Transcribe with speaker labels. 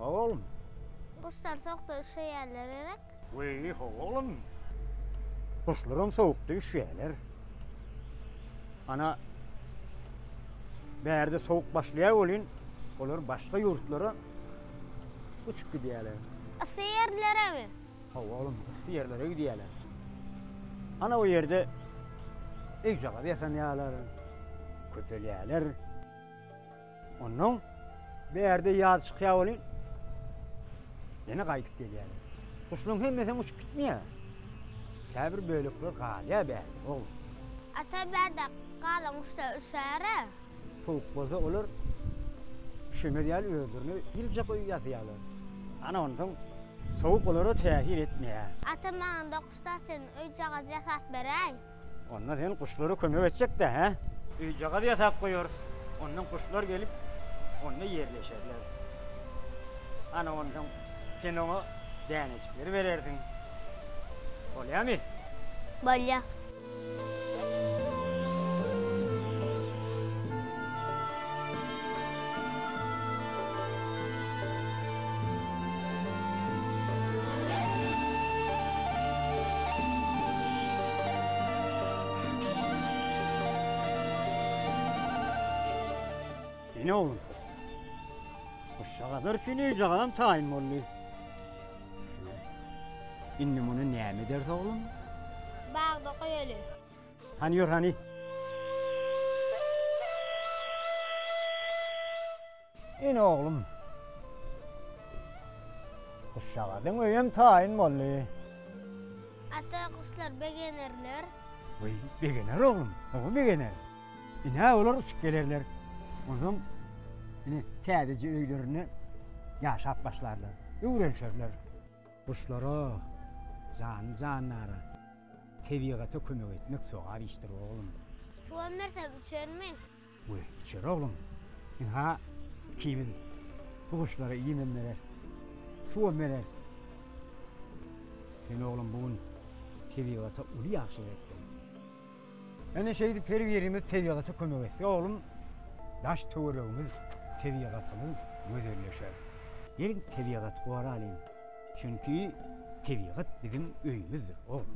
Speaker 1: Hawa, oglum.
Speaker 2: Guşlar sowukda üşeýärler gerek?
Speaker 1: Weý, hawa, oglum. Guşlaram sowukda üşýärler. Ana, bärde sowuk başlaýar welin, olar başga ýurtlara uçup gidýärler.
Speaker 2: Yssy ýerleremi?
Speaker 1: Hawa, oglum, yssy ýerlere gidýärler. Ana, o ýerde öýjagaz ýasanýarlar, köpelýärler. Onnoň bärde ýaz çykýar welin, ýene gaýdyp gelýärler. Guşlaryň hemmesem uçup gitmeýär. Käbir bölekler galýar bärde, oglum.
Speaker 2: Ata bärde galan guşlar üşär-ä.
Speaker 1: Sowuk bolsa olar üşemez ýaly özlerine ýyljak öý ýasaýarlar. Ana onsoň sowuk olara täsir etmeýär.
Speaker 2: Ata maňa-da guşlar üçin öýjagaz ýasap beräý.
Speaker 1: Onda sen guşlara kömek etjek-dä, hä? Öýjagaz ýasap goýarys. Ondan guşlar gelip, onda ýerleşerler. Ana, onsoň sen oňa dänejikleri berersiň. Bolýamy?
Speaker 2: Bolýa.
Speaker 1: Ine oglum. Guşjagazlar üçin öýjagazam taýyn boldy. Indi muny näme ederis oglum?
Speaker 2: Bagda goýaly.
Speaker 1: Hany ýör hany. Ine oglum. Guşjagazyň öýem taýyn boldy.
Speaker 2: Ata guşlar begenerler.
Speaker 1: Weý, begener oglum, gowy begener. Ine olar uçup gelerler. Onsoň ine täzeje öýlerinde ýaşap başlarlar, öwrenişerler. Guşlara, janly-jandara, tebigata kömek etmek sogap işdir oglum.
Speaker 2: Suwam bersem içermi?
Speaker 1: Weý, içer oglum. Ynha, ikimiz bu guşlara iýmem bereris, suwam bereris. Sen oglum bu gün tebigata uly ýagşylyk etdiň. Ine şeýdip her birimiz tebigata kömek etsek oglum, daş-töweregimiz, tebigatymyz gözelleşer. Geliň tebigaty goralyň. Çünki tebigat biziň öýümizdir oglum.